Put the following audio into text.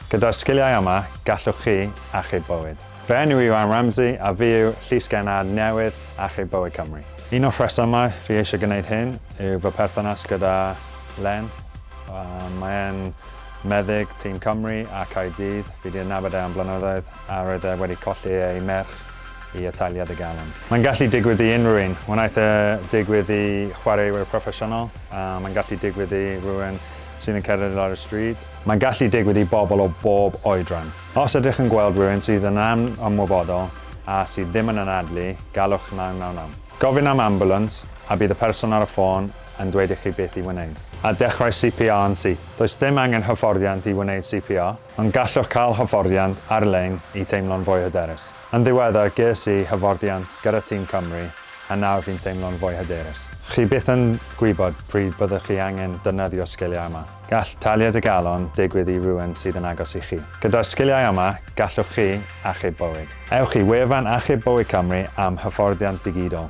Gyda'r sgiliau yma, gallwch chi achub bywyd. Fy enw i yw Aaron Ramsey a fi yw Llys Gennad newydd Achub Bywyd Cymru. Un o'r rhesymau fi eisiau gwneud hyn yw fy perthynas gyda Len. Mae e'n meddyg tîm Cymru a Caerdydd. Fi wedi adnabod e am blynyddoedd a roedd e wedi colli ei merch i ataliad y galon. Mae'n gallu digwydd i unrhyw un. Wnaeth e digwydd i chwaraewyr proffesiynol, a mae'n gallu digwydd i rhywun sydd yn cerdded ar y stryd. Mae'n gallu digwydd i bobl o bob oedran. Os ydych yn gweld rhywun sydd yn anymwybodol a sydd ddim yn anadlu, galwch 999. Gofyn am ambulans a bydd y person ar y ffôn yn dweud i chi beth i wneud. A dechrau CPR yn syth. Does dim angen hyfforddiant i wneud CPR, ond gallwch cael hyfforddiant ar-lein i teimlo'n fwy hyderus. Yn ddiweddar ges i hyfforddiant gyda Tîm Cymru a nawr fi'n teimlo'n fwy hyderus. Chi byth yn gwybod pryd byddwch chi angen defnyddio'r sgiliau yma. Gall taliad y galon digwydd i rywun sydd yn agos i chi. Gyda'r sgiliau yma, gallwch chi achub bywyd. Ewch i wefan Achub Bywyd Cymru am hyfforddiant digidol.